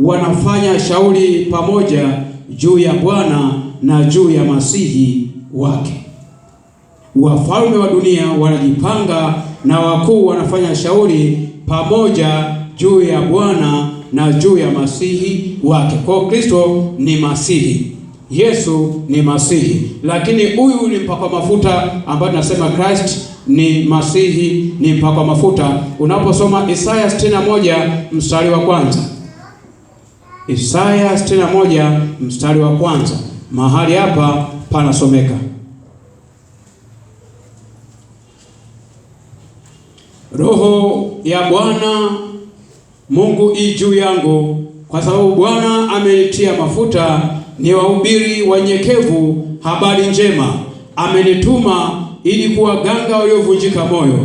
Wanafanya shauri pamoja juu ya Bwana na juu ya Masihi wake. Wafalme wa dunia wanajipanga na wakuu wanafanya shauri pamoja juu ya Bwana na juu ya Masihi wake. Kwa Kristo ni Masihi, Yesu ni Masihi, lakini huyu ni mpakwa mafuta ambayo tunasema Christ ni Masihi, ni mpakwa mafuta. Unaposoma Isaya 61 mstari wa kwanza, Isaya 61 mstari wa kwanza, mahali hapa panasomeka: Roho ya Bwana Mungu i juu yangu, kwa sababu Bwana amenitia mafuta ni wahubiri wanyenyekevu habari njema. Amenituma ili kuwaganga waliovunjika moyo,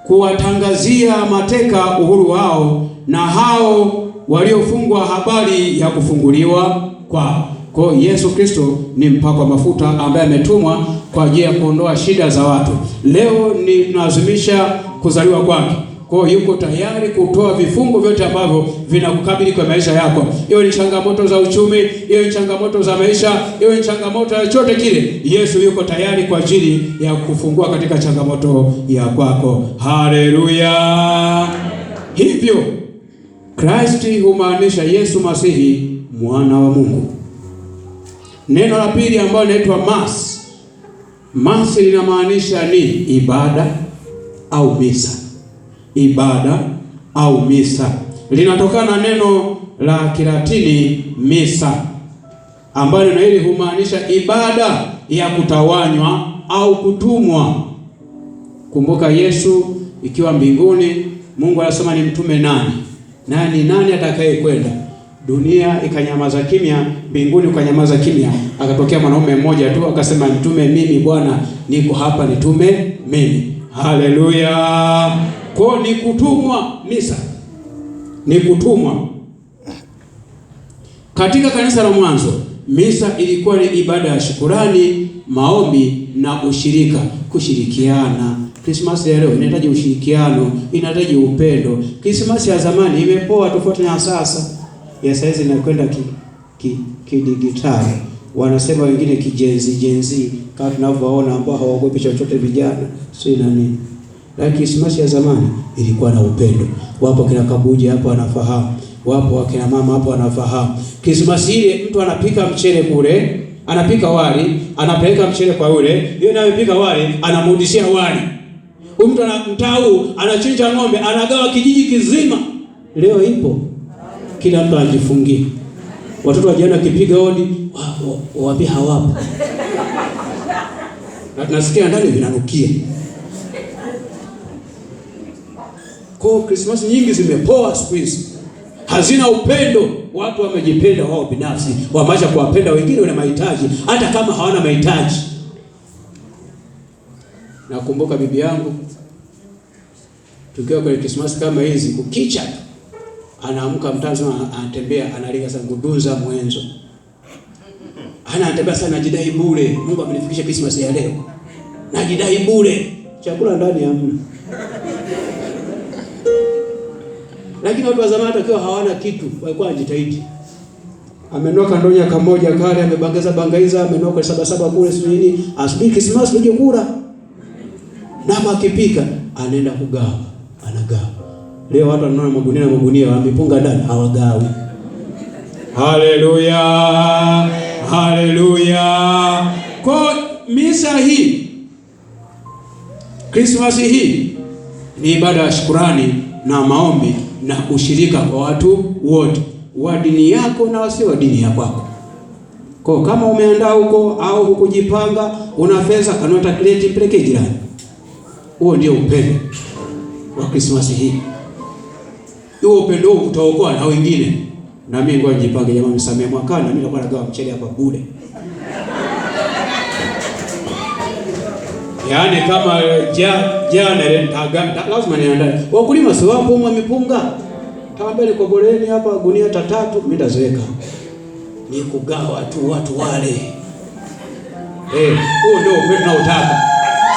kuwatangazia mateka uhuru wao, na hao waliofungwa habari ya kufunguliwa kwao. Kwa Yesu Kristo ni mpakwa mafuta ambaye ametumwa kwa ajili ya kuondoa shida za watu. Leo ni tunaadhimisha kuzaliwa kwake. Kwa hiyo yuko tayari kutoa vifungo vyote ambavyo vinakukabili kwa maisha yako. Iwe ni changamoto za uchumi, iwe ni changamoto za maisha, iwe ni changamoto ya chochote kile. Yesu yuko tayari kwa ajili ya kufungua katika changamoto ya kwako. Haleluya! Hivyo Christ humaanisha Yesu Masihi, mwana wa Mungu. Neno la pili ambalo linaitwa mass. Mass linamaanisha ni ibada au misa. Ibada au misa linatokana na neno la Kilatini misa, ambayo neno hili humaanisha ibada ya kutawanywa au kutumwa. Kumbuka Yesu ikiwa mbinguni, Mungu anasema ni mtume nani? Nani nani atakaye kwenda? Dunia ikanyamaza kimya, mbinguni ukanyamaza kimya. Akatokea mwanaume mmoja tu akasema, nitume mimi Bwana, niko hapa, nitume mimi. Haleluya! Kwa ni kutumwa, misa ni kutumwa. Katika kanisa la mwanzo, misa ilikuwa ni ibada ya shukurani, maombi na ushirika, kushirikiana. Krismasi ya leo inahitaji ushirikiano, inahitaji upendo. Krismasi ya zamani imepoa tofauti na sasa. Ya saizi inakwenda kidigitali, wanasema wengine kijenzi jenzi, kama tunavyoona ambao hawaogopi chochote vijana, si nani. Lakini Krismasi ya zamani ilikuwa na upendo. Wapo kina Kabuji hapo wanafahamu, wapo wakina mama hapo wanafahamu. Krismasi ile mtu anapika mchele kule, anapika wali, anapeleka mchele kwa yule, yule naye anapika wali, anamrudishia wali. Huyu mtu ana mtau, anachinja ng'ombe, anagawa kijiji kizima. Leo ipo. Kila mtu anajifungia. Watoto wa jirani wakipiga hodi, waambie hawapo. Na tunasikia ndani vinanukia. Kwa Krismasi nyingi zimepoa siku hizi. Hazina upendo. Watu wamejipenda wao binafsi, wameacha kuwapenda wengine wenye mahitaji, hata kama hawana mahitaji. Nakumbuka bibi yangu tukiwa kwenye Krismasi kama hizi, kukicha anaamka mtaa anatembea, analia sana kudunza mwenzo. Anatembea sana, najidai bure. Mungu amenifikisha Krismasi ya leo. Najidai bure. Chakula ndani hamna. Lakini watu wa zamani wakiwa hawana kitu, walikuwa wanajitahidi. Amenua kandonya kamoja kale, amebangaza bangaiza, amenua kwa saba saba kule si nini, asubuhi Krismasi tuje kula. Na akipika anaenda kugawa, anagawa. Leo watu wanaona magunia na magunia wamepunga ndani, hawagawi. Haleluya! Haleluya! Kwa misa hii, Krismasi hii ni ibada ya shukurani na maombi na ushirika kwa watu wote, wa dini yako na wasio wa dini ya kwako. Kwa kama umeandaa huko au hukujipanga, una fedha, kanua takleti, mpelekee jirani. Huo ndio upendo wa Krismasi hii. Huo upendo huo utaokoa na wengine. Na mimi ngoja nijipange jamani, msamee mwakani na mimi nitakuwa nagawa mchele hapa bure. Yaani kama jana ile lazima niandae. Wakulima si wapo mwa mipunga. Tawaambia niko boreni hapa gunia 3 mimi nitaziweka. Ni kugawa tu watu wale. Huo ndio upendo tunaotaka.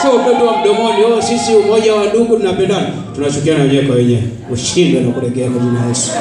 Sio upendo wa mdomoni, oh sisi umoja wa ndugu tunapendana. Tunachukiana wenyewe kwa wenyewe. Ushindwe na kulegea kwa jina la Yesu.